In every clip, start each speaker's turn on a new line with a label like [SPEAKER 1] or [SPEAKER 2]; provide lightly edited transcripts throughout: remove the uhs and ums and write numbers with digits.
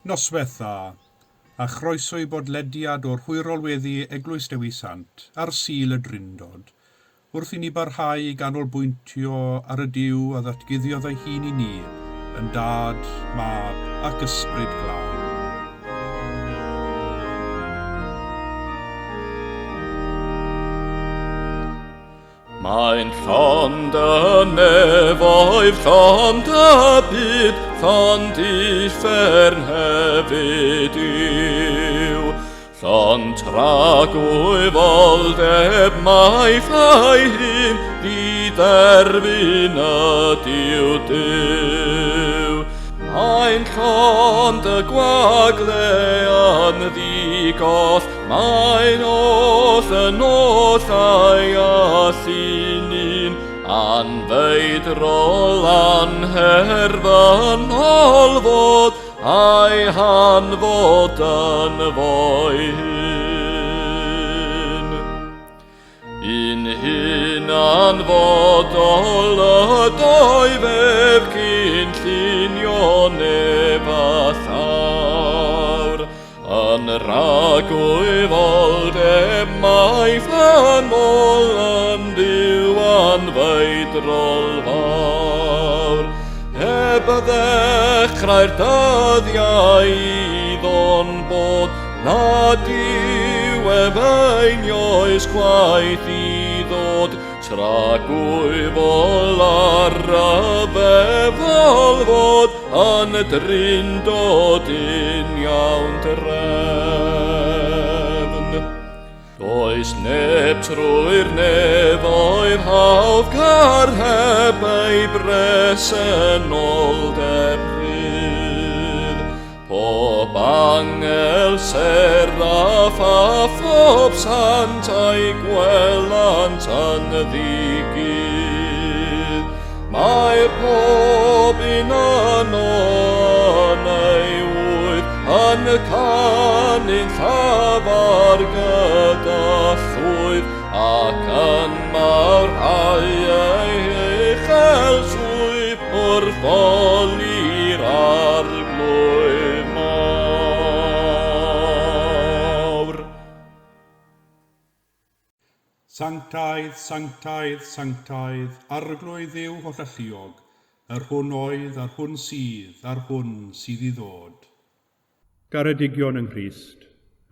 [SPEAKER 1] Noswaith dda, a chroeso i bodlediad o'r Hwyrol Weddi Eglwys Dewi Sant ar Sul y Drindod, wrth i ni barhau i ganolbwyntio ar y Duw a ddatguddiodd ei hun i ni, yn Dad, Mab ac Ysbryd Glân.
[SPEAKER 2] Mae'n llond y nefoedd, llond y byd, llond uffern hefyd yw. Llond tragwyfoldeb mae ffai hun, didderfyn ydyw Duw. Mae'n llond y gwagle yn ddigoll, Mae'n oll yn oll a'i allu'n un, anfeidrol anherfynol fod, a'i hanfod yn fo'i hun. Un hunanfodol ydoedd ef cyn llunio nef a llawr, Yn rhagwyfoldeb mae fanol yn Dduw anfeidrol fawr. Heb ddechrau'r dyddiau iddo'n bod, na diwedd einioes chwaith i ddod, Tragwyfol a rhyfeddol fod yn drindod uniawn drefn. Does neb trwy'r nefoedd hawdd car heb ei bresenoldeb rhydd. Pob angel, seraf a phob sant a'i gwelant yn ddigydd. Mae pob un yno yn ei wydd, yn canu'n llafar gyda llwydd, ac yn mawrhau ei uchel swydd wrth oli'r Arglwydd mawr.
[SPEAKER 1] Sanctaidd, sanctaidd, sanctaidd, Arglwydd Dduw Hollalluog, yr hwn oedd, a'r hwn sydd, a'r hwn sydd i ddod. Garedigion yng Nghrist,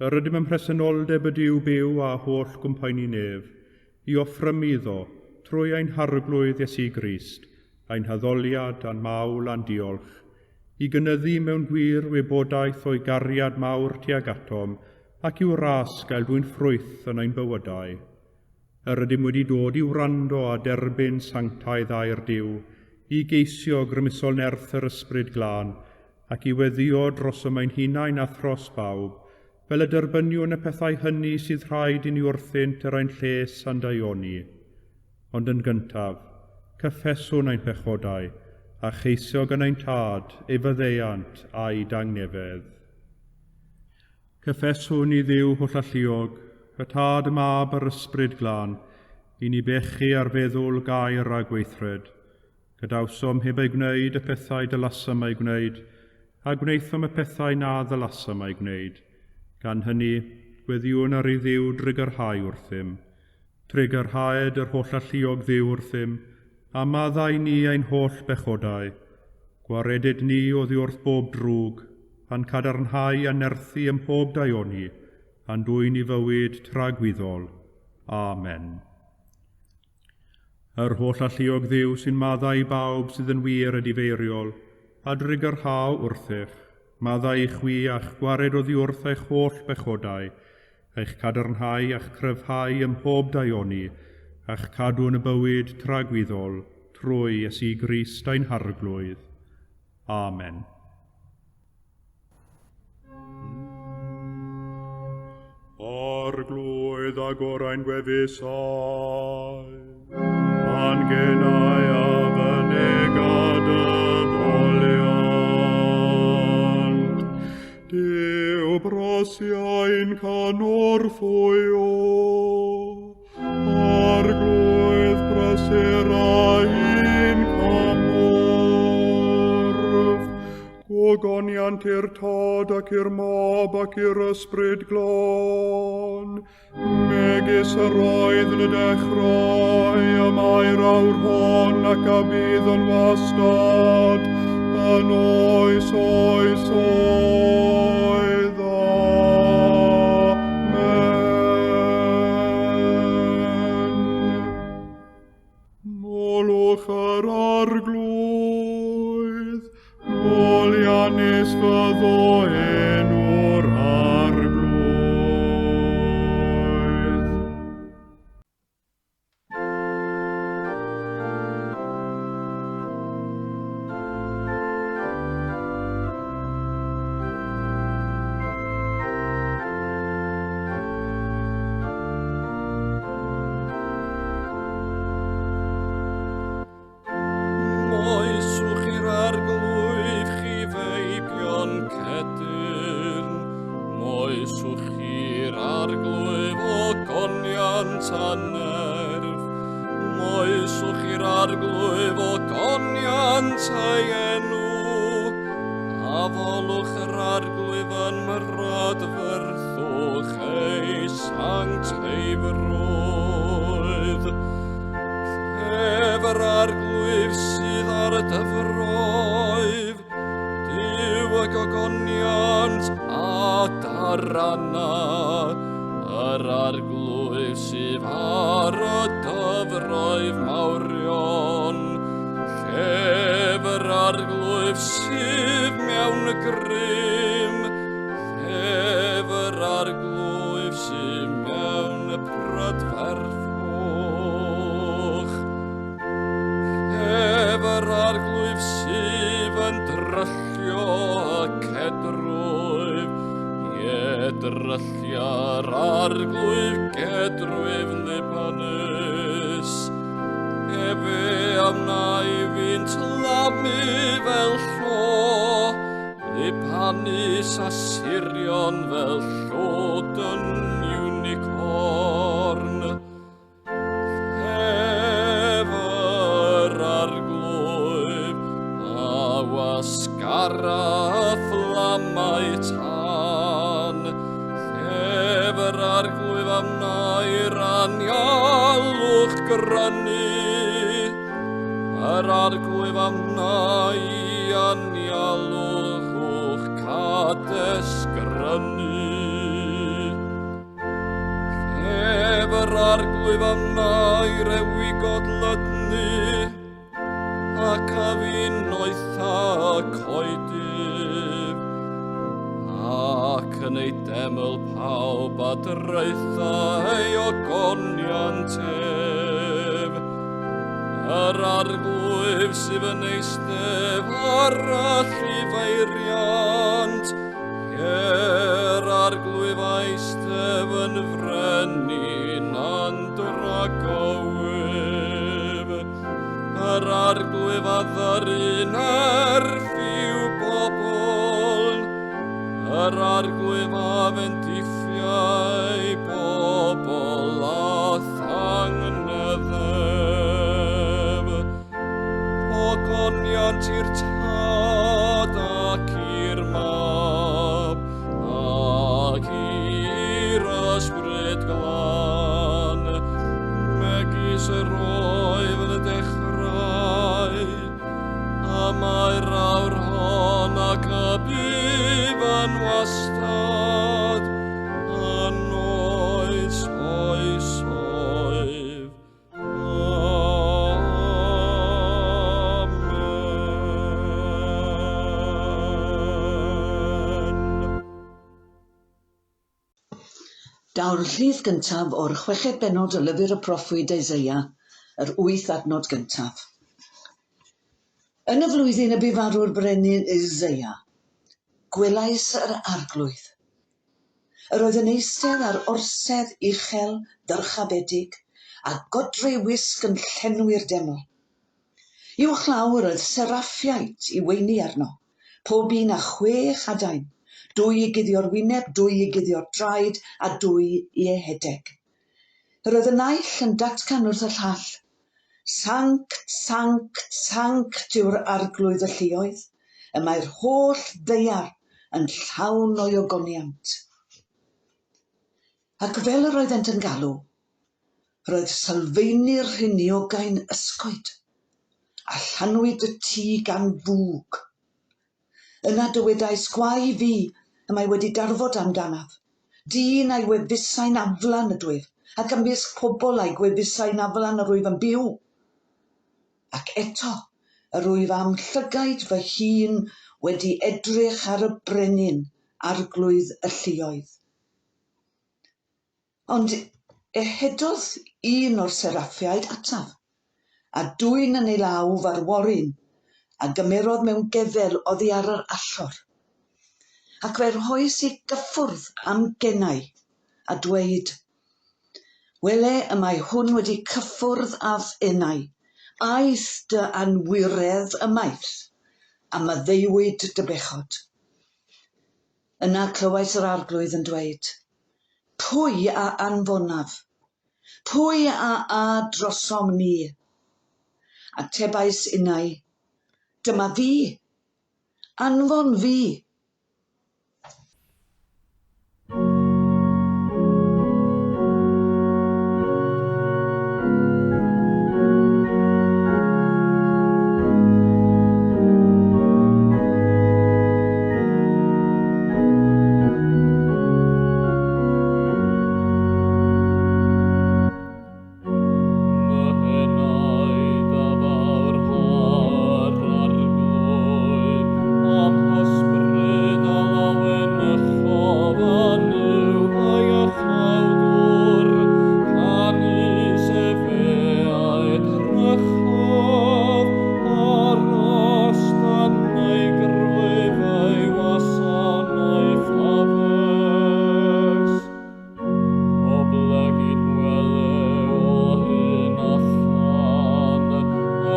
[SPEAKER 1] yr ydym ym mhresenoldeb y Duw byw a holl gwmpaenu nef, i offrymu iddo, trwy ein Harglwydd Iesu Grist, ein haddoliad a'n mawl a'n diolch, i gynyddu mewn gwir wybodaeth o'i gariad mawr tuag atom ac i'w ras gael dwyn ffrwyth yn ein bywydau. Yr ydym wedi dod i wrando a derbyn sanctaidd air Duw, i geisio grymusol nerth yr Ysbryd Glân, ac i weddïo drosom ein hunain a thros bawb, fel y derbyniwn y pethau hynny sydd rhaid i ni wrthynt er ein lles a'n daioni. Ond yn gyntaf, cyffeswn ein pechodau, a cheisio gan ein Tad ei faddeuant a'i dangnefedd. Cyffeswn i Dduw Hollalluog, y Tad, y Mab a'r Ysbryd Glân, i ni bechu ar feddwl, gair a gweithred, Gadawsom heb eu gwneud y pethau dylasom eu gwneud, a gwnaethom y pethau na ddylasom eu gwneud. Gan hynny, gweddïwn ar i Dduw drugarhau wrthym. Trugarhaed yr Hollalluog Dduw wrthym, a maddau ni ein holl bechodau. Gwareded ni oddi wrth bob drwg, a'n cadarnhau a nerthu ym mhob daioni, a'n dwyn i fywyd tragwyddol. Amen. Yr Hollalluog Dduw sy'n maddau i bawb sydd yn wir edifeiriol, a drugarhau wrthych, maddau i chwi a'ch gwared oddi wrth eich holl bechodau, eich cadarnhau a'ch cryfhau ym mhob daioni, a'ch cadw yn y bywyd tragwyddol, trwy Iesu Grist ein Harglwydd. Amen. Arglwydd agor ein gwefusau, a'n genau a fynega dy foliant. Duw brosiau'n canorthwyo, Arglwydd prysur ein cymorth. Ogoniant i'r Tad ac i'r Mab ac i'r Ysbryd Glân, megis yr oedd yn y dechrau, y mae'r awr hon ac a bydd yn wastad, yn oes oes oedd. Amen. Molwch yr Arglwydd, moliannus fyddo enw'r Arglwydd.
[SPEAKER 2] Moeswch i'r arglwydd chi feibion cedyrn, moeswch i'r arglwydd o goniant a nerf, moeswch i'r arglwydd o goniant ei enw, a folwch yr arglwydd yn mrydferthwch ei sancteiddrwydd. Ef yr arglwydd sydd ar y dyfroedd, Duw y gogoniant a darana, yr arglwydd sydd ar y dyfroedd mawrion. Llef yr arglwydd sydd mewn grym, llef yr arglwydd sydd mewn prydferthwch. Llef yr arglwydd sydd yn dryllio y cedrwydd, ie dryllia'r arglwydd gedrwydd Libanus. Efe a wnai fynt lamu fel llo, Libanus a Sirion fel llwd yn unicorn. Llef yr arglwydd a wasgara fflamau tân. Llef yr arglwydd a wnai'r anialwch grynu. Yr arglwydd a wnai anialwch Cades grynu. Llef yr arglwydd a wnai rewigod lydnu, ac a finoetha coedydd, ac yn ei deml pawb a draetha ei ogoniant ef. Yr arglwydd sydd yn eistedd ar y llifeiriant, yr arglwydd eistedd yn frenin andragowydd. Yr arglwydd a ddyrun erth i'w bobl, yr arglwydd a fendithiau bobl a thangnefedd. Ogoniant i'r Tad ac i'r Mab ac i'r Ysbryd Glân, megis yr oedd yn y dechrau, a mae'r awr hon ac y bydd yn wastad, yn oes oesoedd. Amen.
[SPEAKER 3] Daw'r llith gyntaf o'r chweched bennod o lyfr y proffwyd Eseia, yr 8 adnod gyntaf. Yn y flwyddyn y bu farw'r brenin Eseia, gwelais yr arglwydd. Yr oedd yn eistedd ar orsedd uchel ddyrchafedig, a godre wisg yn llenwi'r deml. Uwchlaw yr oedd seraffiaid i weini arno, pob un â 6 adain, 2 i guddio'r wyneb, 2 i guddio'r draed, a 2 i ehedeg. Yr oedd y naill yn datgan wrth y llall, Sanct, sanct, sanct yw'r arglwydd y lluoedd, Y mae'r holl ddaear yn llawn o'i ogoniant. Ac fel yr oeddent yn galw, roedd sylfeini'r rhiniogau'n ysgoed, a llanwyd y tŷ gan fwg. Yna dywedais, Gwae fi, y mae wedi darfod amdanaf. Dyn a'i wefusau'n aflan ydwyf, ac ymysg pobl a'i gwefusau'n aflan yr wyf yn byw. Ac eto, yr wyf â'm llygaid fy hun wedi edrych ar y Brenin, Arglwydd y lluoedd. Ond ehedodd un o'r seraffiaid ataf, a dwyn yn ei law farworyn a gymerodd mewn gefel oddi ar yr allor. Ac fe rhoes i gyffwrdd â'm genau, a dweud, Wele, y mae hwn wedi cyffwrdd â'th enau, aeth dy anwiredd ymaith, a maddeuwyd dy bechod. Yna clywais yr Arglwydd yn dweud, Pwy a anfonaf? Pwy a a drosom ni? Atebais innau, Dyma fi! Anfon fi!
[SPEAKER 2] Oblegid wele o hyn allan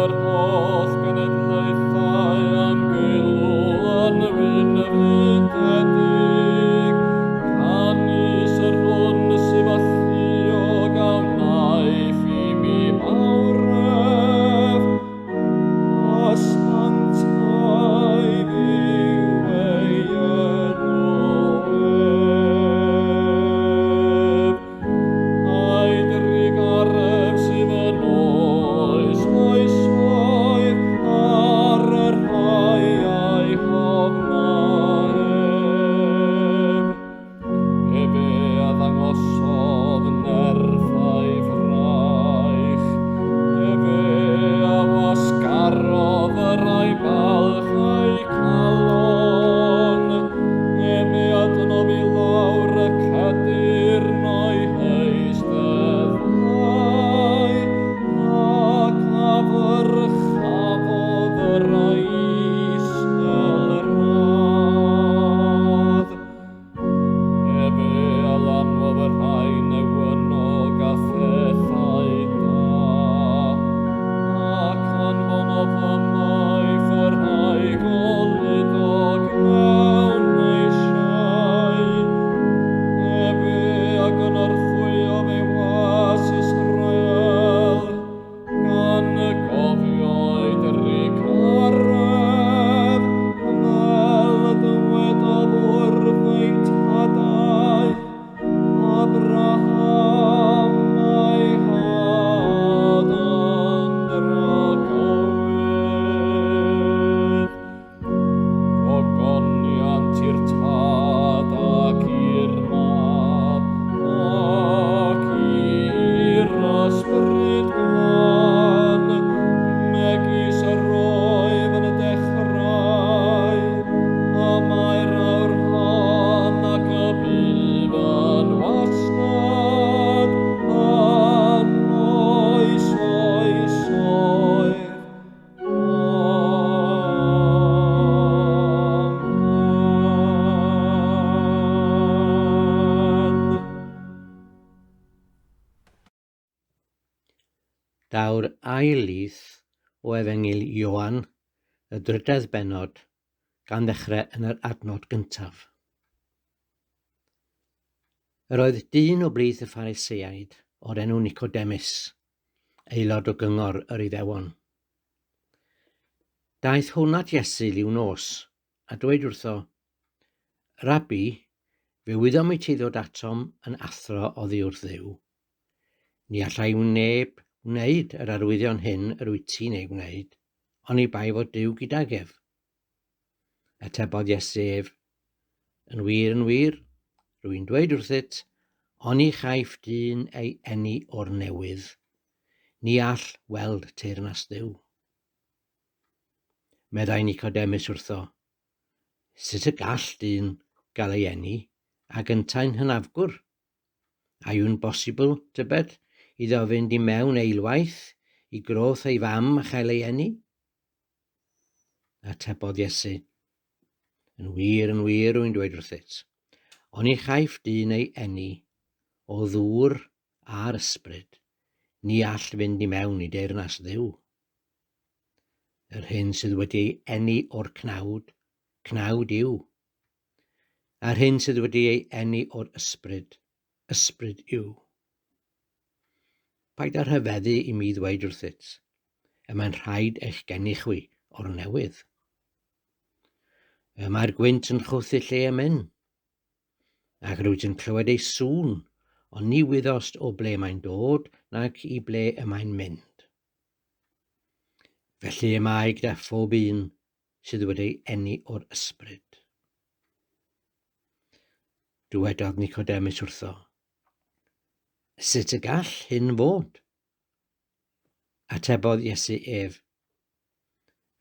[SPEAKER 2] yr holl genedlaethau am geilw anwynfydedig, canys yr hwn sydd alluog a wnaiff i mi fawredd, a sanctaidd yw ei enw ef. A'i drugaredd sydd yn oes oesoedd ar y rhai a'i hofna ef. Efe a ddangosodd nerth a'i fraich, efe a wasgarodd y rhai balch eu calon, efe a dynnodd i lawr y cedyrn o'i heisteddau, ac a ddyrchafodd y rhai isel radd. Efe a lanwodd y rhai newynog â phethau da, ac anfonodd ymaith y rhai goludog mewn eisiau. Efe a gynorthwyodd ei was Israel, gan gofio ei drugaredd, fel y dywedodd wrth ein tadau, Abraham a'i had yn dragywydd. Gogoniant i'r Tad ac i'r Mab ac i'r Ysbryd Glân, megis yr oedd yn y dechrau, y mae'r awr hon ac y bydd yn wastad, yn oes oesoedd. Amen.
[SPEAKER 4] Daw'r ail lith o Efengyl Ioan, y drydedd bennod, gan ddechrau yn yr adnod gyntaf. Yr oedd dyn o blith y Phariseaid o'r enw Nicodemus, aelod o gyngor yr Iddewon. Daeth hwn at Iesu liw nos, a dweud wrtho, Rabbi, fe wyddom i ti ddod atom yn athro oddi wrth Dduw. Ni allai neb wneud yr arwyddion hyn yr wyt ti'n eu gwneud, oni bai fod Duw gydag ef. Atebodd Iesu ef, Yn wir, yn wir, rwy'n dweud wrthyt, oni chaiff dyn ei eni o'r newydd, ni all weld teyrnas Dduw. Meddai Nicodemus wrtho, Sut y gall dyn gael ei eni ag yntau'n hynafgwr? A yw'n bosibl, tybed, iddo fynd i mewn eilwaith i groth ei fam a chael ei eni? Atebodd Iesu, Yn wir, yn wir, rwy'n dweud wrthyt, oni chaiff dyn ei eni o ddŵr a'r ysbryd, ni all fynd i mewn i deyrnas Dduw. Yr hyn sydd wedi ei eni o'r cnawd, cnawd yw. A'r hyn sydd wedi ei eni o'r ysbryd, ysbryd yw. Paid â rhyfeddu i mi ddweud wrthyt, y mae'n rhaid eich geni chwi o'r newydd. Y mae'r gwynt yn chwythu lle y myn, ac rwyt yn clywed ei sŵn, ond ni wyddost o ble mae'n dod nac i ble y mae'n mynd. Felly y mae gyda phob un sydd wedi ei eni o'r ysbryd. Dywedodd Nicodemus wrtho, Sut y gall hyn fod? Atebodd Iesu ef,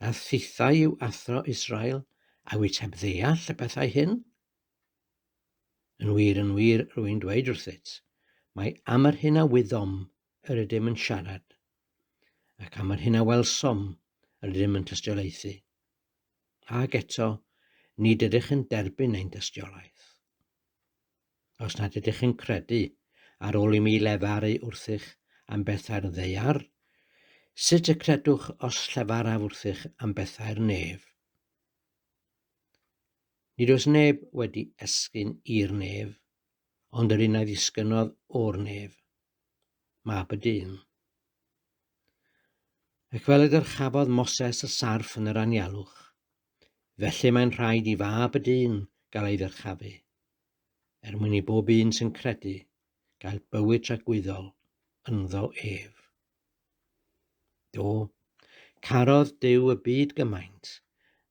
[SPEAKER 4] A thithau yw athro Israel, a wyt heb ddeall y pethau hyn? Yn wir, yn wir, rwy'n dweud wrthyt, mae am yr hyn a wyddom yr ydym yn siarad, ac am yr hyn a welsom yr ydym yn tystiolaethu. Ac eto, nid ydych yn derbyn ein tystiolaeth. Os nad ydych yn credu, ar ôl i mi lefaru wrthych am bethau'r ddaear, sut y credwch os llefaraf wrthych am bethau'r nef? Nid oes neb wedi esgyn i'r nef, ond yr un a ddisgynnodd o'r nef, Mab y Dyn. Ac fel y dyrchafodd Moses y sarff yn yr anialwch, Felly mae'n rhaid i Fab y Dyn gael ei ddyrchafu, er mwyn i bob un sy'n credu gael bywyd tragwyddol ynddo ef. Do, carodd Duw y byd gymaint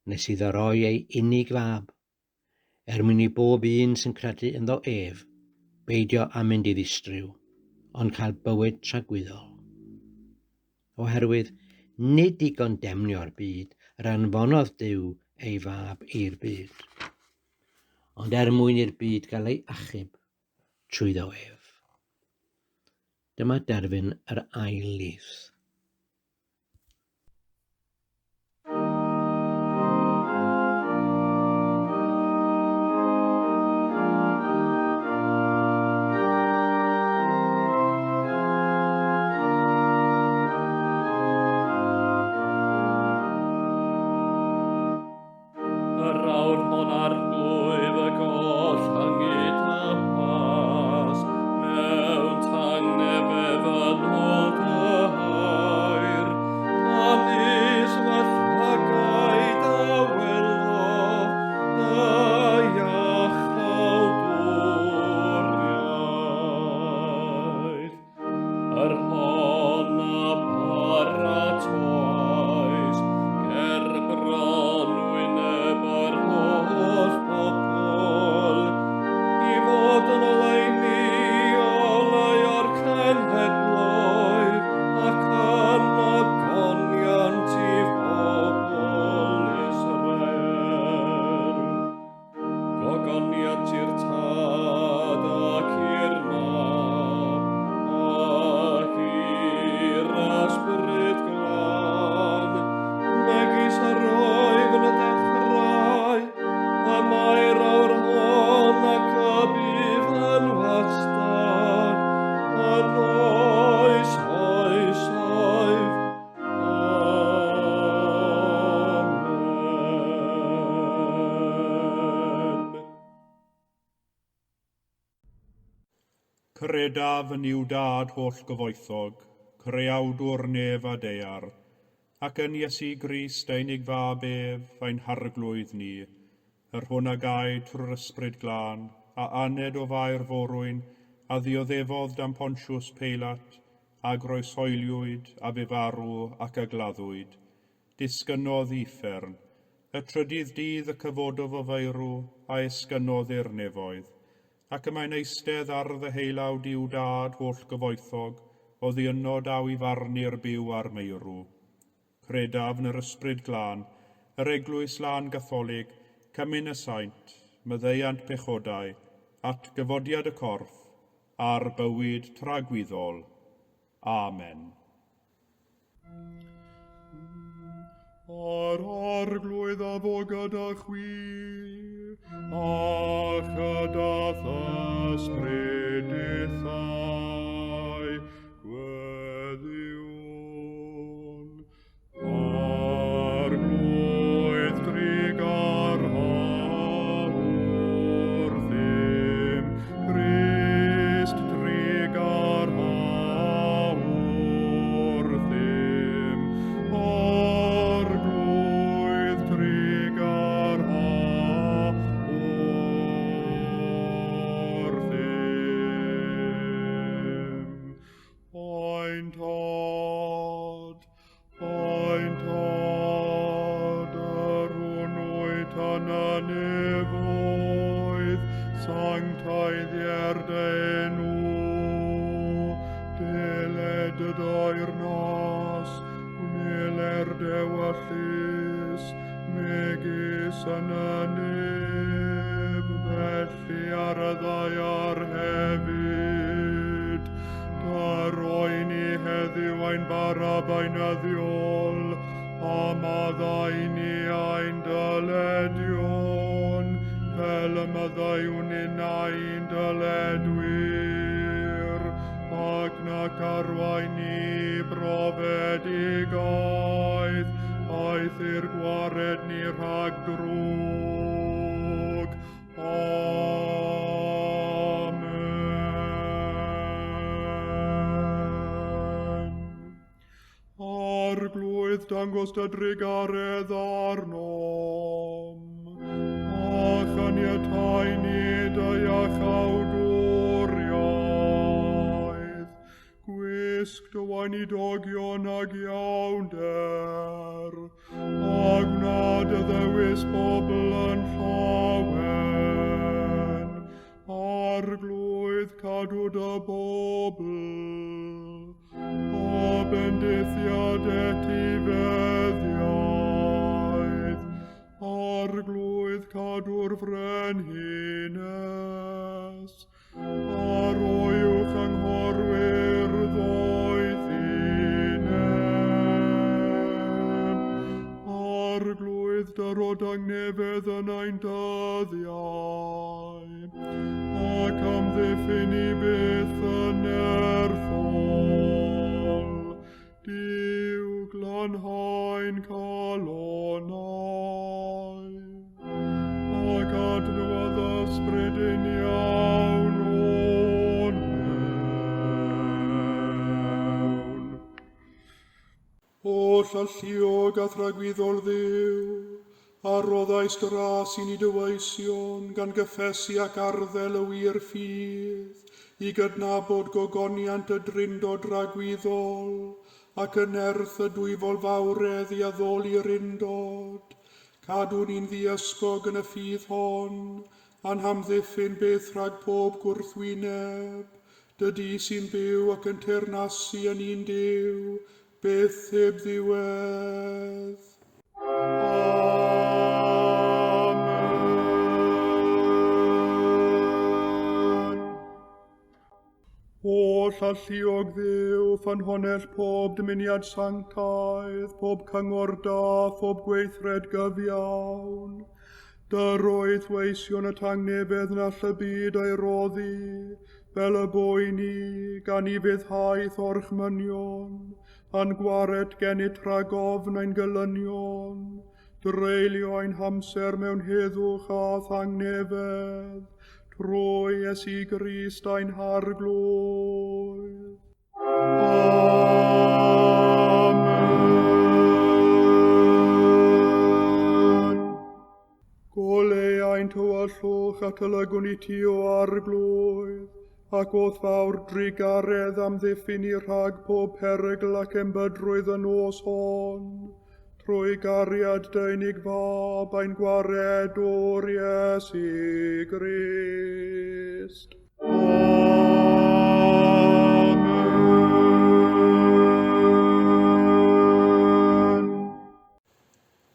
[SPEAKER 4] nes iddo roi ei unig fab, er mwyn i bob un sy'n credu ynddo ef beidio â mynd i ddistryw, ond cael bywyd tragwyddol. Oherwydd nid i gondemnio'r byd yr anfonodd Duw ei fab i'r byd, ond er mwyn i'r byd gael ei achub trwyddo ef. Dyma derfyn yr ail lith.
[SPEAKER 2] Yr awr hon arglwydd y goll hyngyd a pas, mewn tangnefedd yn ôl dy air, canys fy llygaid a welodd dy iachawdwriaeth. Yr hon a paratoais ger bron wyneb yr holl bobl, i fod yn oleuni oleuo'r cenhedloedd ac yn ogoniant i bobl Israel. Gogoniant i'r Tad ac i'r Mab ac i'r Ysbryd Glân, megis yr oedd yn y dechrau, y mae'r awr hon ac y bydd yn wastad, yn oes oesoedd. Amen.
[SPEAKER 1] Credaf yn Nuw Dad holl gyfoethog, creawdwr nef a daear, Ac yn Iesu Grist ei unig Fab ef, ein Harglwydd ni, yr hwn a gaed trwy'r Ysbryd Glân, a aned o Fair Forwyn, a ddioddefodd dan Pontius Peilat, a groeshoeliwyd, a fu farw, ac a gladdwyd. Disgynnodd i uffern. Y trydydd dydd y cyfododd o feirw, a esgynnodd i'r nefoedd. Ac y mae'n eistedd ar ddeheulaw Duw Dad holl-gyfoethog, oddi yno daw i farnu'r byw a'r meirw. Credaf yn yr Ysbryd Glân, yr Eglwys Lân Gatholig, Cymun y Saint, maddeuant pechodau, atgyfodiad y corff, a'r bywyd tragwyddol. Amen.
[SPEAKER 5] A'r Arglwydd a fo gyda chwi, a chyda ysbryd dithau, gweddiwn. Arglwydd drugarha wrthym, Crist drugarha wrthym, Arglwydd trugarha wrthym. Ein Tad, ein Tad, yr hwn wyt yn y nefoedd, sancteiddier dy enw, deled dy deyrnas, gwneler d'ewyllys, megis yn y nef, felly ar y ddaear hefyd. Dyro i ni heddiw ein bara beunyddiol, a maddau i ni ein dyledion, fel y maddeuwn ninnau i'n dyledwyr, ac nac arwain ni i brofedigaeth, eithr gwared ni rhag drwg. Amen. Arglwydd, dangos dy drugaredd arnom, a chaniatáu ni dy iachawdwriaeth. Gwisg dy weinidogion ag iawnder, a gwna dy ddewis bobl yn llawen. Arglwydd, cadw dy bobl, a bendithiad etifeddiaeth. Arglwydd, cadw'r frenhines, a roi uwch anghorwyr ddoethineb. Arglwydd, dyro dangnefedd yn ein dyddiau, ac amddiffyn i byth yn nerthol. Duw, glanhau'n calonnau, ac adnewyddu ysbryd uniawn o'n mewn.
[SPEAKER 1] Holl alluog a thragwyddol Dduw, a roddais dy ras i ni dy weision, gan gyffesu ac arddel y wir ffydd, i gydnabod gogoniant y Drindod dragwyddol, ac y nerth y dwyfol fawredd i addoli'r undod. Cadw ni'n ddiysgog yn y ffydd hon, a'n hamddiffyn byth rhag pob gwrthwyneb. Dydy sy'n byw ac yn teyrnasu yn un Duw, byth heb ddiwedd.
[SPEAKER 5] Amen. Holl alluog Dduw, ffynhonnell pob dymuniad sanctaidd, pob cyngor da, phob gweithred gyfiawn. Dyroedd weision y tangnefedd na all y byd ei roddi, fel y bo i ni, gan i fuddhaeth orchmynion, a'n gwared gennyt rhag ofn ein gelynion, dreulio ein hamser mewn heddwch a thangnefedd, trwy Iesu Grist ein Harglwydd. Amen. ein tywyllwch atolygwn i ti o Arglwydd, ac o'th fawr drugaredd amddiffyn ni rhag pob perygl ac enbydrwydd y nos hon, trwy gariad dy unig Fab ein Gwaredwr Iesu Grist. Amen.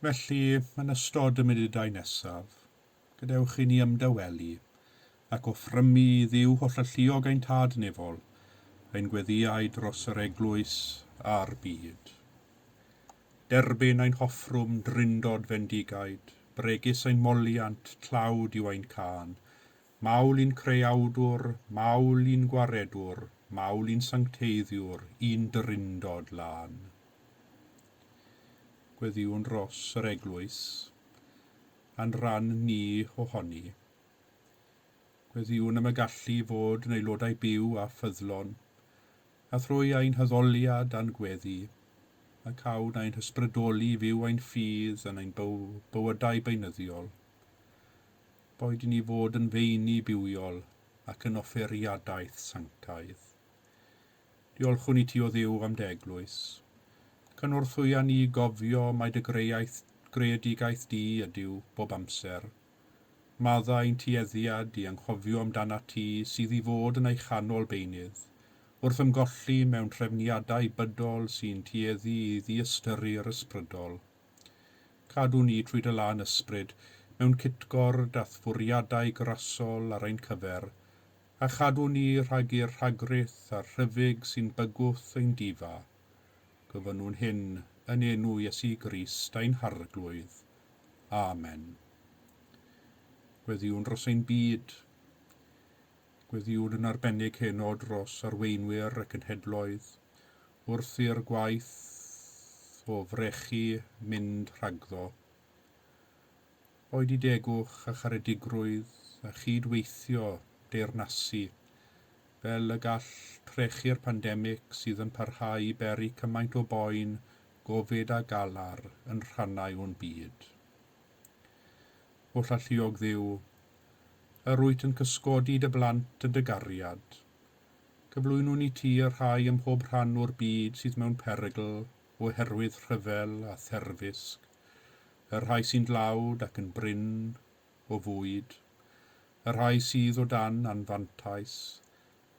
[SPEAKER 1] Felly, yn ystod y munudau nesaf, gadewch i ni ymdawelu ac offrymu i Dduw hollalluog ein Tad nefol, ein gweddïau dros yr eglwys a'r byd. Derbyn ein hoffrwm drindod fendigaid, bregus ein moliant, tlawd yw ein cân, mawl i'n creawdwr, mawl i'n gwaredwr, mawl i'n sancteiddiwr, i'n drindod lân. Gweddïwn dros yr eglwys, a'n rhan ni ohoni. Gweddïwn am y gallu i fod yn aelodau byw a ffyddlon, a thrwy ein haddoliad a'n gweddi, y cawn ein hysbrydoli i fyw ein ffydd yn ein bywydau beunyddiol. Boed i ni fod yn feini bywiol ac yn offeiriadaeth sanctaidd. Diolchwn i ti o Dduw am dy eglwys. Cynorthwya ni i gofio mai dy greaeth, greadigaeth di ydyw bob amser. Maddau ein tueddiad i anghofio amdanat ti sydd i fod yn ei chanol beunydd, wrth ymgolli mewn trefniadau bydol sy'n tueddu i ddiystyru'r ysbrydol. Cadw ni trwy dy lân ysbryd mewn cytgord a'th fwriadau grasol ar ein cyfer, a chadw ni rhag i'r rhagrith a'r rhyfyg sy'n bygwth ein difa. Gofynnwn hyn yn enw Iesu Grist ein Harglwydd. Amen. Gweddïwn dros ein byd. Gweddïwn yn arbennig heno dros arweinwyr y cenhedloedd, wrth i'r gwaith o frechu mynd rhagddo. Boed i degwch a charedigrwydd a chydweithio deyrnasu, fel y gall trechu'r pandemig sydd yn parhau i beri cymaint o boen, gofid a galar yn rhannau o'n byd. Hollalluog Dduw, yr wyt yn cysgodi dy blant yn dy gariad. Cyflwynwn i ti y rhai ym mhob rhan o'r byd sydd mewn perygl oherwydd rhyfel a therfysg, y rhai sy'n dlawd ac yn brin o fwyd, y rhai sydd o dan anfantais,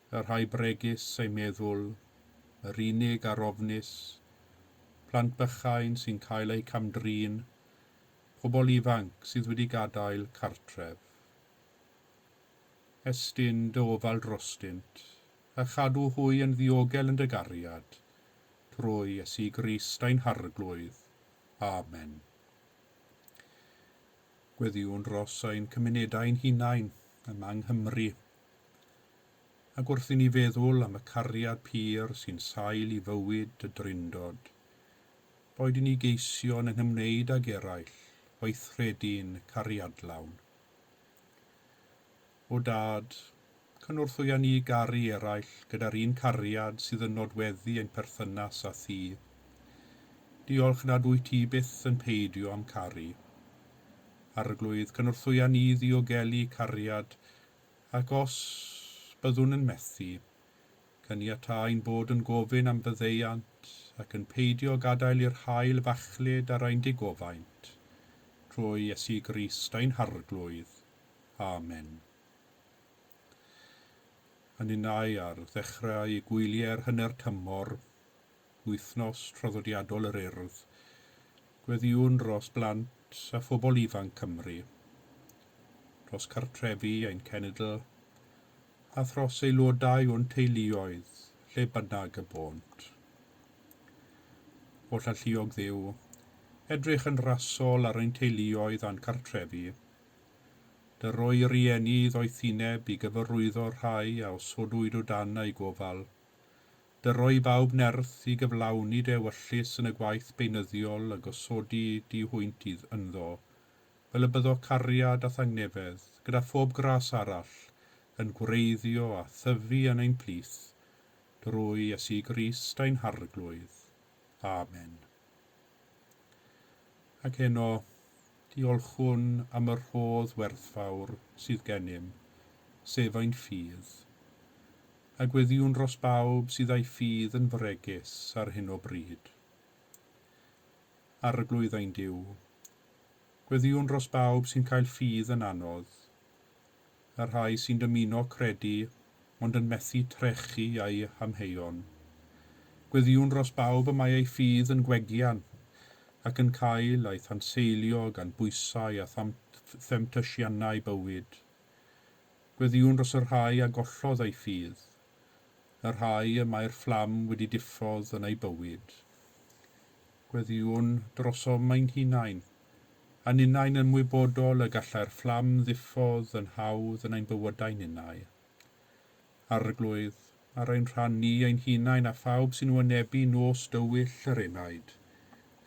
[SPEAKER 1] y rhai bregus eu meddwl, yr unig a'r ofnus, plant bychain sy'n cael eu camdrin, pobl ifanc sydd wedi gadael cartref. Estyn dy ofal drostynt, a chadw hwy yn ddiogel yn dy gariad, trwy Iesu Grist ein Harglwydd. Amen. Gweddïwn dros ein cymunedau ein hunain yma yng Nghymru, ac wrth i ni feddwl am y cariad pur sy'n sail i fywyd y Drindod, boed i ni geisio yn ein hymwneud ag eraill weithredu'n cariadlawn. O Dad, cynorthwya ni i garu eraill gyda'r un cariad sydd yn nodweddu ein perthynas â thi. Diolch nad wyt ti byth yn peidio â'm caru. Arglwydd, cynorthwya ni i ddiogelu cariad, ac os byddwn yn methu, caniatâ ein bod yn gofyn am faddeuant ac yn peidio gadael i'r haul fachlud ar ein digofaint, trwy Iesu Grist ein Harglwydd. Amen. A ninnau ar ddechrau gwyliau'r hanner tymor, wythnos traddodiadol yr Urdd, gweddïwn dros blant a phobl ifanc Cymru, dros cartrefi ein cenedl, a thros aelodau o'n teuluoedd lle bynnag y bônt. Hollalluog Dduw, edrych yn rasol ar ein teuluoedd a'n cartrefi, dy roi rieni ddoethineb i gyfarwyddo'r rhai a osodwyd o dan eu gofal, dy roi bawb nerth i gyflawni dy ewyllys yn y gwaith beunyddiol a gosodi di hwynt ynddo, fel y byddo cariad a thangnefedd, gyda phob gras arall, yn gwreiddio a thyfu yn ein plith, drwy Iesu Grist ein Harglwydd. Amen. Ac heno, Diolchwn am y rhodd werthfawr sydd gennym, sef ein ffydd. A gweddïwn dros bawb sydd â'i ffydd yn fregus ar hyn o bryd. Arglwydd ein Duw, gweddïwn dros bawb sy'n cael ffydd yn anodd, y rhai sy'n dymuno credu ond yn methu trechu a'u hamheuon. Gweddïwn dros bawb y mae ei ffydd yn gwegian ac yn cael ei thanseilio gan bwysau a themtasiynau bywyd. Gweddïwn dros y rhai a gollodd eu ffydd, y rhai y mae'r fflam wedi diffodd yn eu bywyd. Gweddïwn drosom ein hunain, a ninnau'n ymwybodol y gallai'r fflam ddiffodd yn hawdd yn ein bywydau ninnau. Arglwydd, ar ein rhan ni ein hunain a phawb sy'n wynebu nos dywyll yr enaid,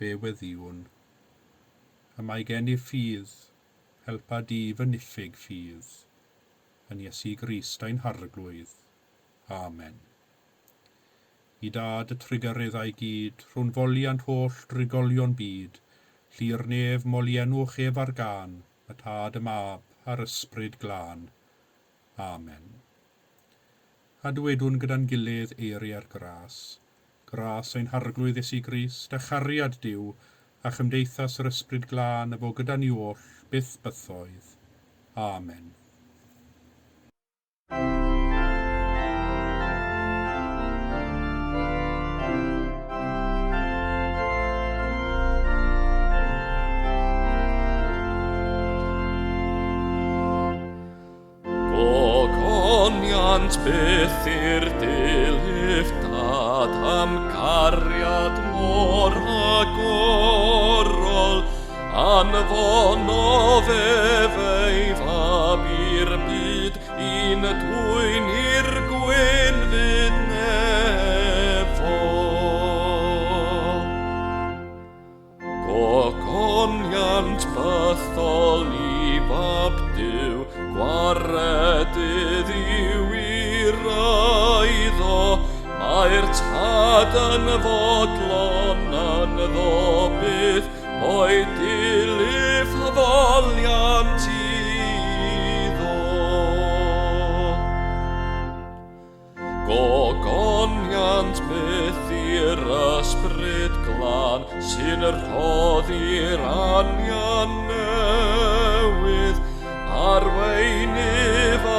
[SPEAKER 1] fe weddïwn. Y mae gennyf ffydd, helpa di fy niffyg ffydd. Yn Iesu Grist ein Harglwydd. Amen. I dad y trugareddau gyd, rhwng foliant holl drigolion byd, llu'r nef moliennwch ef ar gân, y tad y mab a'r ysbryd glân. Amen. A dywedwn gyda'n gilydd eiriau'r gras. Gras ein Harglwydd Iesu Grist, a chariad Duw, a chymdeithas yr Ysbryd Glân y fo gyda ni oll, byth bythoedd. Amen.
[SPEAKER 2] Gogoniant byth i'r dilyff dad am cariad mor agorol, anfonodd ef ei fab i'r byd i'n dwyn i'r gwynfyd nefol. Gogoniant bythol i fab Duw, gwaredydd i'w iraiddo, mae'r tad yn fodlon yn ddo byth, boed dilyff foliant iddo. Gogoniant byth i'r ysbryd glân sy'n rhoddi'r anian newydd, arweinydd a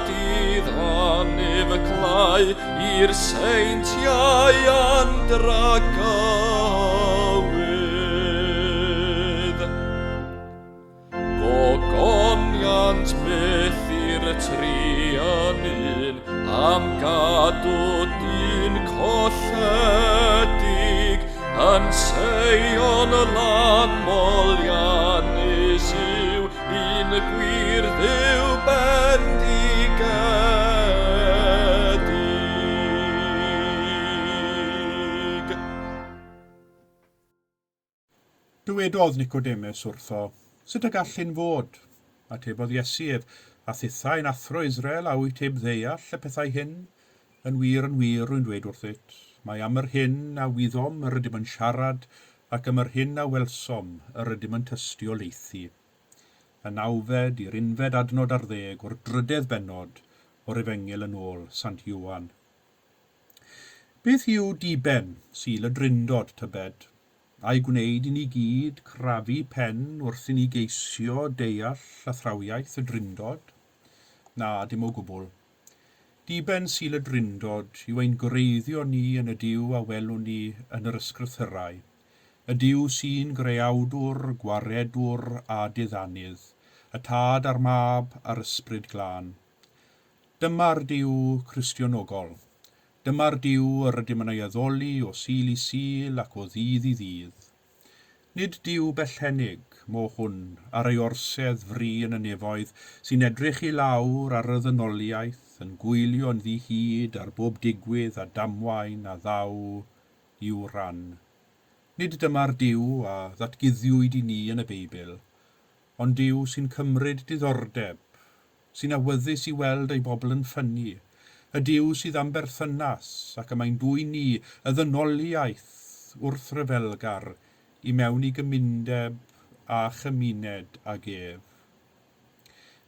[SPEAKER 2] diddanydd y clai i'r seintiau andragywydd. Gogoniant byth i'r tri yn un, am gadw dyn colledig, yn Seion lan moliannus yw, un gwir Dduw bendigedig.
[SPEAKER 1] Dywedodd Nicodemus wrtho, Sut y gall hyn fod? Atebodd Iesu ef, A thithau'n athro Israel, a wyt heb ddeall y pethau hyn? Yn wir, yn wir, rwy'n dweud wrthyt, mai am yr hyn a wyddom yr ydym yn siarad, ac am yr hyn a welsom yr ydym yn tystiolaethu. Y nawfed i'r unfed adnod ar ddeg o'r drydedd bennod o'r Efengyl yn ôl Sant Ioan. Beth yw diben Sul y Drindod, tybed? A'i gwneud i ni gyd crafu pen wrth i ni geisio deall athrawiaeth y Drindod? Na, dim o gwbl. Diben Sul y Drindod yw ein gwreiddio ni yn y Duw a welwn ni yn yr Ysgrythyrau, y Duw sy'n greawdwr, gwaredwr a diddanydd, y Tad a'r Mab a'r Ysbryd Glân. Dyma'r Duw Cristionogol. Dyma'r Duw yr ydym yn ei addoli o Sul i Sul ac o ddydd i ddydd. Nid Duw bellhennig mo hwn ar ei orsedd fri yn y nefoedd sy'n edrych i lawr ar y ddynoliaeth, yn gwylio'n ddi-hid ar bob digwydd a damwain a ddaw i'w ran. Nid dyma'r Duw a ddatguddiwyd i ni yn y Beibl, ond Duw sy'n cymryd diddordeb, sy'n awyddus i weld ei bobl yn ffynnu, y Duw sydd am berthynas ac y mae'n dwyn ni, y ddynoliaeth wrthryfelgar, i mewn i gymundeb a chymuned ag ef.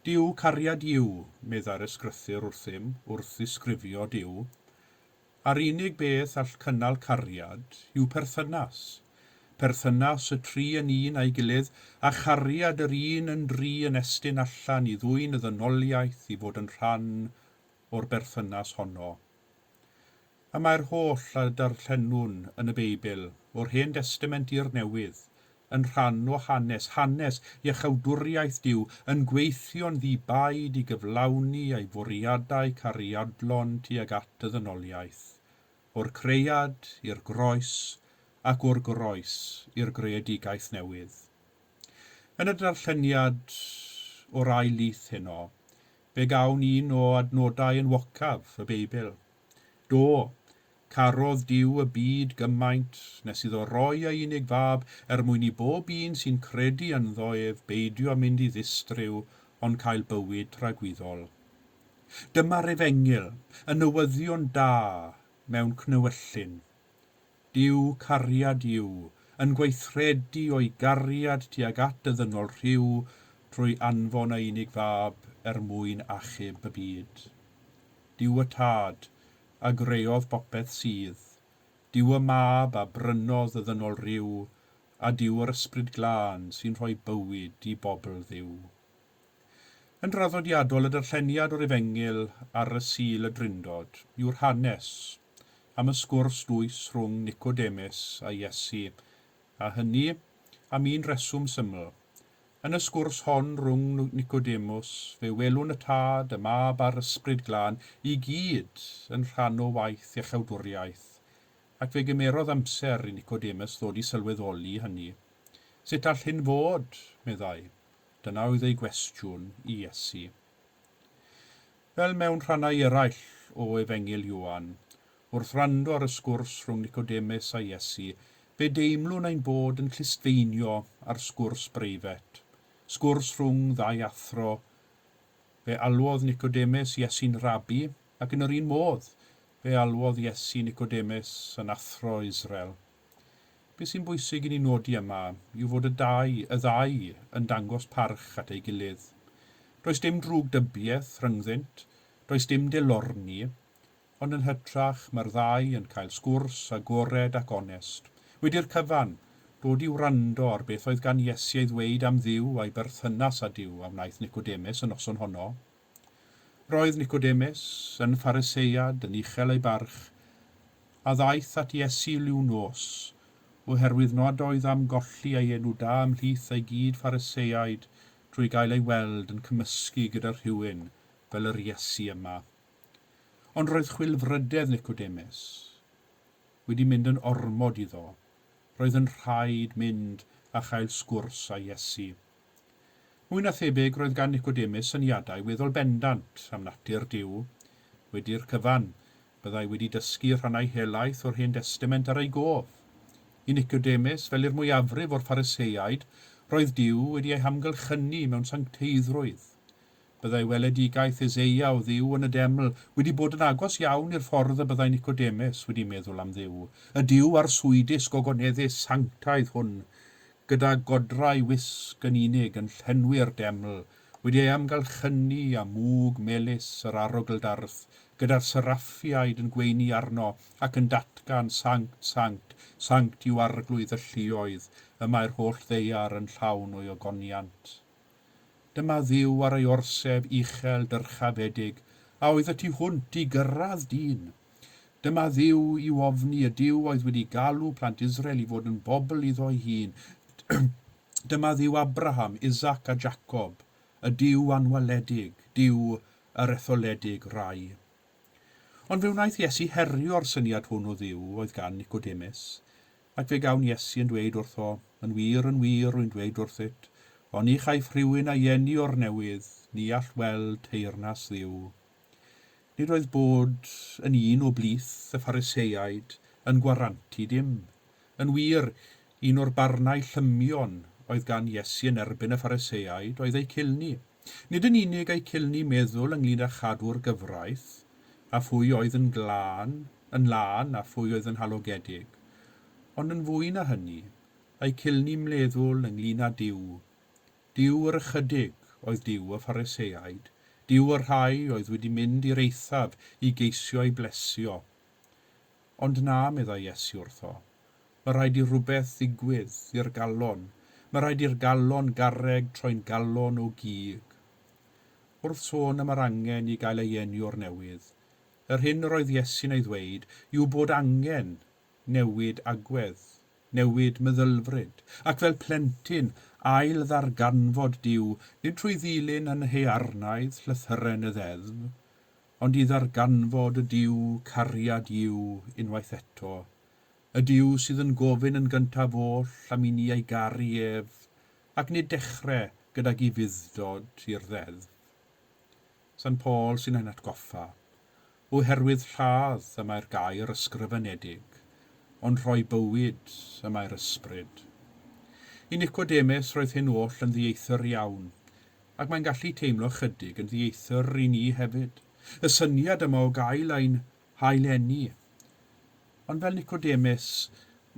[SPEAKER 1] Duw cariad yw, meddai'r Ysgrythur wrthym wrth ddisgrifio Duw. A'r unig beth all cynnal cariad yw perthynas. Perthynas y tri yn un a'i gilydd, a chariad yr un yn dri yn estyn allan i ddwyn y ddynoliaeth i fod yn rhan o'r berthynas honno. Y mae'r holl a darllenwn yn y Beibl, o'r Hen Destament i'r Newydd, yn rhan o hanes, hanes iachawdwriaeth Duw, yn gweithio'n ddi-baid i gyflawni ei fwriadau cariadlon tuag at y ddynoliaeth, o'r creuad i'r groes ac o'r groes i'r greadigaeth newydd. Yn y darlleniad o'r ail lith heno, fe gawn un o adnodau enwocaf y Beibl. Do, carodd Duw y byd gymaint nes iddo roi ei unig fab er mwyn i bob un sy'n credu ynddo ef beidio â mynd i ddistryw ond cael bywyd tragwyddol. Dyma'r efengyl, y newyddion da mewn cnewyllyn. Duw cariad yw, yn gweithredu o'i gariad tuag at y ddynol rhyw trwy anfon ei unig fab er mwyn achub y byd. Duw y Tad, a greodd bopeth sydd, Duw y Mab a brynodd y ddynol ryw, a Duw yr Ysbryd Glân sy'n rhoi bywyd i bobl Dduw. Yn draddodiadol, y darlleniad o'r Efengyl ar y Sul y Drindod yw'r hanes am y sgwrs dwys rhwng Nicodemus a Iesu, a hynny am un reswm syml. Yn y sgwrs hon rhwng Nicodemus, fe welwn y Tad, y Mab a'r Ysbryd Glân i gyd yn rhan o waith iachawdwriaeth, ac fe gymerodd amser i Nicodemus ddod i sylweddoli hynny. Sut all hyn fod? meddai. Dyna oedd ei gwestiwn i Iesu. Fel mewn rhannau eraill o Efengyl Ioan, wrth wrando ar y sgwrs rhwng Nicodemus a Iesu, fe deimlwn ein bod yn clustfeinio ar sgwrs breifet, sgwrs rhwng ddau athro. Fe alwodd Nicodemus Iesu'n Rabi, ac yn yr un modd, fe alwodd Iesu Nicodemus yn Athro Israel. Be sy'n bwysig i ni nodi yma yw fod y dau, y ddau yn dangos parch at ei gilydd. Does dim drwgdybiaeth rhyngddynt, does dim dilorni, Ond yn hytrach, mae'r ddau yn cael sgwrs agored ac onest. Wedi'r cyfan, dod i wrando ar beth oedd gan Iesu ei ddweud am Dduw a'i berthynas â Duw a wnaeth Nicodemus y noson honno. Roedd Nicodemus, yn Pharisead, yn uchel ei barch, a ddaeth at Iesu liw nos, oherwydd nad oedd am golli ei enw da ymhlith ei gyd-Phariseaid trwy gael ei weld yn cymysgu gyda rhywun fel yr Iesu yma. Ond roedd chwilfrydedd Nicodemus wedi mynd yn ormod iddo. Roedd yn rhaid mynd a chael sgwrs â Iesu. Mwy na thebyg roedd gan Nicodemus syniadau weddol bendant am natur Duw. Wedi'r cyfan, byddai wedi dysgu rhannau helaeth o'r Hen Destament ar ei gof. I Nicodemus, fel i'r mwyafrif o'r Phariseaid, roedd Duw wedi ei hamgylchynu mewn sancteiddrwydd. Byddai weledigaeth Eseia o Dduw yn y deml wedi bod yn agos iawn i'r ffordd y byddai Nicodemus wedi meddwl am Dduw, y Duw arswydus gogoneddus sanctaidd hwn, gyda godrau wisg yn unig yn llenwi'r deml, wedi ei amgylchynu â mwg melys yr arogldarth, gyda'r seraffiaid yn gweini arno ac yn datgan, Sanct, sanct, sanct yw Arglwydd y lluoedd, y mae'r holl ddaear yn llawn o'i ogoniant. Dyma Dduw ar ei orsef uchel dyrchafedig, a oedd y tu hwnt i gyrraedd dyn. Dyma Dduw i'w ofni, y Duw oedd wedi galw plant Israel i fod yn bobl iddo ei hun. Dyma Dduw Abraham, Isaac a Jacob, y Duw anwaledig, Duw yr etholedig rai. Ond fe wnaeth Iesu herio'r syniad hwn o Dduw oedd gan Nicodemus. Ac fe gawn Iesu yn dweud wrtho, Yn wir, yn wir, rwy'n dweud wrthyt, oni chaiff rhywun ei eni o'r newydd, ni all weld teyrnas Dduw. Nid oedd bod yn un o blith y Phariseaid yn gwarantu dim. Yn wir, un o'r barnau llymion oedd gan Iesu yn erbyn y Phariseaid oedd eu culni. Nid yn unig eu culni meddwl ynglŷn â chadw'r gyfraith, a phwy oedd yn glân, yn lân a phwy oedd yn halogedig, ond yn fwy na hynny, a'i cilni mleddwl ynglyn â Duw. Duw yr ychydig oedd Duw y Phariseaid, Duw y rhai oedd wedi mynd i'r eithaf i geisio ei blesio. Ond na, meddai Iesu wrtho, mae rhaid i rhywbeth ddigwydd i'r galon, mae rhaid i'r galon garreg troi'n galon o gig. Wrth sôn am yr angen i gael ei eni o'r newydd, yr hyn yr oedd Iesu'n ei ddweud yw bod angen newid agwedd, newid meddylfryd, ac fel plentyn ail ddarganfod Duw, nid trwy ddilyn yn haearnaidd llythyren y ddeddf, ond i ddarganfod y Duw cariad yw unwaith eto, y Duw sydd yn gofyn yn gyntaf oll am i ni ei garu ef, ac nid dechrau gydag ufudd-dod i'r ddeddf. San Paul sy'n ein atgoffa, oherwydd lladd y mae'r gair ysgrifenedig, ond rhoi bywyd y mae'r ysbryd. I Nicodemus roedd hyn oll yn ddieithr iawn, ac mae'n gallu teimlo chydig yn ddieithr i ni hefyd. Y syniad yma o gael ein haileni. Ond fel Nicodemus,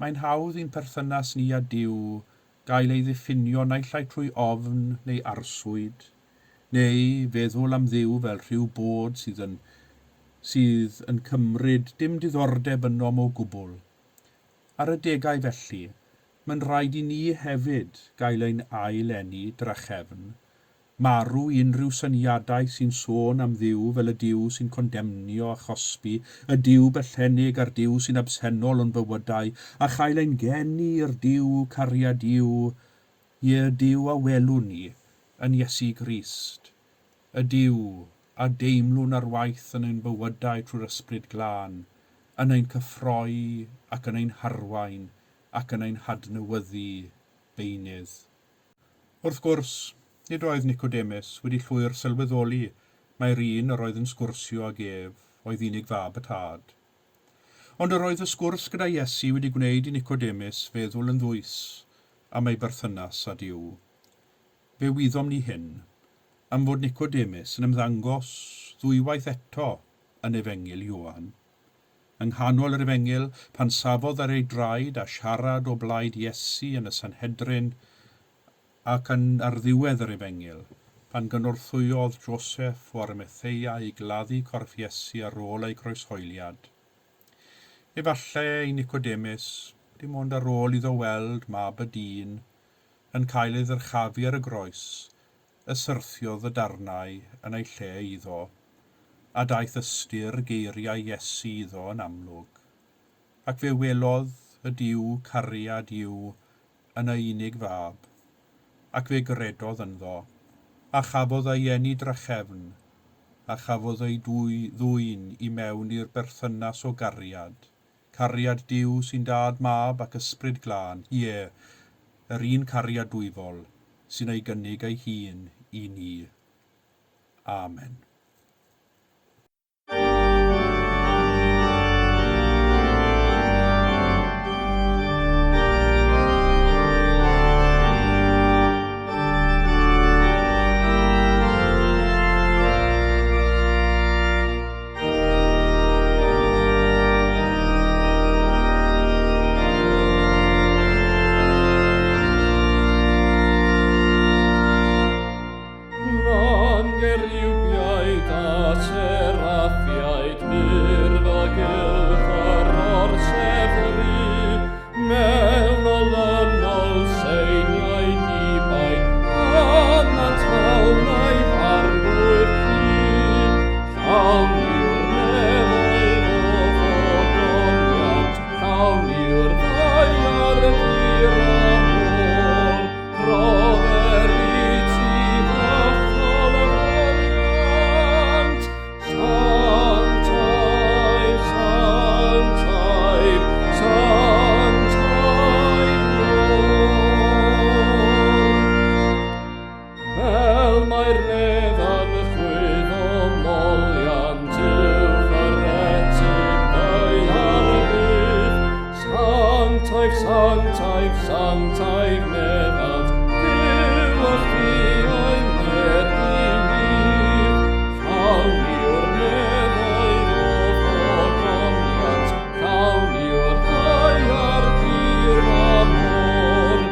[SPEAKER 1] mae'n hawdd i'n perthynas ni â Duw gael ei ddiffinio naill ai trwy ofn neu arswyd, neu feddwl am Dduw fel rhyw bod sydd yn cymryd dim diddordeb ynom o gwbl. Ar adegau felly, mae'n rhaid i ni hefyd gael ein ail-eni drachefn, marw i unrhyw syniadau sy'n sôn am Dduw fel y Duw sy'n condemnio a chosbi, y Duw bellennig a'r Duw sy'n absennol o'n bywydau, a chael ein geni i'r Duw cariad yw, ie, y Duw a welwn ni yn Iesu Grist, y Duw a deimlwn ar waith yn ein bywydau trwy'r Ysbryd Glân, yn ein cyffroi ac yn ein harwain ac yn ein hadnewyddu beunydd. Wrth gwrs, nid oedd Nicodemus wedi llwyr sylweddoli mai'r un yr oedd yn sgwrsio ag ef oedd unig fab y tad. Ond yr oedd y sgwrs gyda Iesu wedi gwneud i Nicodemus feddwl yn ddwys am ei berthynas â Duw. Fe wyddom ni hyn, am fod Nicodemus yn ymddangos ddwywaith eto yn Efengyl Ioan. Yng nghanol yr Efengyl, pan safodd ar ei draed a siarad o blaid Iesu yn y Sanhedrin, ac yn ar ddiwedd yr Efengyl, pan gynorthwyodd Joseph o Arimathea i gladdu corff Iesu ar ôl ei groeshoeliad. Efallai i Nicodemus, dim ond ar ôl iddo weld mab y dyn yn cael ei ddyrchafu ar y groes, y syrthiodd y darnau yn ei lle iddo, a daeth ystyr geiriau Iesu iddo yn amlwg, ac fe welodd y Duw cariad yw yn ei unig fab, ac fe gredodd ynddo, a chafodd ei eni drachefn, a chafodd ei ddwyn i mewn i'r berthynas o gariad, cariad Duw sy'n dad mab ac ysbryd glân, ie, yr un cariad dwyfol sy'n ei gynnig ei hun i ni. Amen.
[SPEAKER 2] Geriwbiaid a seraffiaid mur fel gylch yr orsedd ru, mewn olynol seiniau dibaid, canant hawnau arglwydd cu. Llawn yw'r nefoedd o fogoniant, llawn yw'r ddaear dir a môr, rhodder i ti fathol foliant. Sanctaidd, sanctaidd, sanctaidd Lord. Fel mae'r nef yn chwyddo moliant uwch yr etig ddaear y bydd. Sanctaidd, sanctaidd, sanctaidd meddant, Duw y lluoedd nerth i nydd. Llawn yw'r nefoedd o fogoniant, llawn yw'r ddaear dir a môr.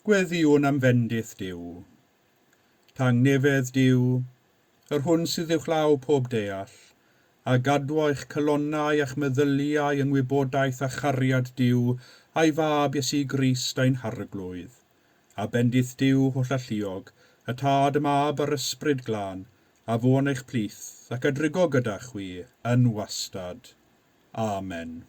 [SPEAKER 1] Gweddïwn am fendith Duw. Tangnefedd Duw, yr hwn sydd uwchlaw pob deall, a gadwo eich calonnau a'ch meddyliau yng ngwybodaeth a chariad Duw a'i fab Iesu Grist ein Harglwydd. A bendith Duw hollalluog, y Tad, y Mab a'r Ysbryd Glân, a fo yn eich plith ac a drigo gyda chwi yn wastad. Amen.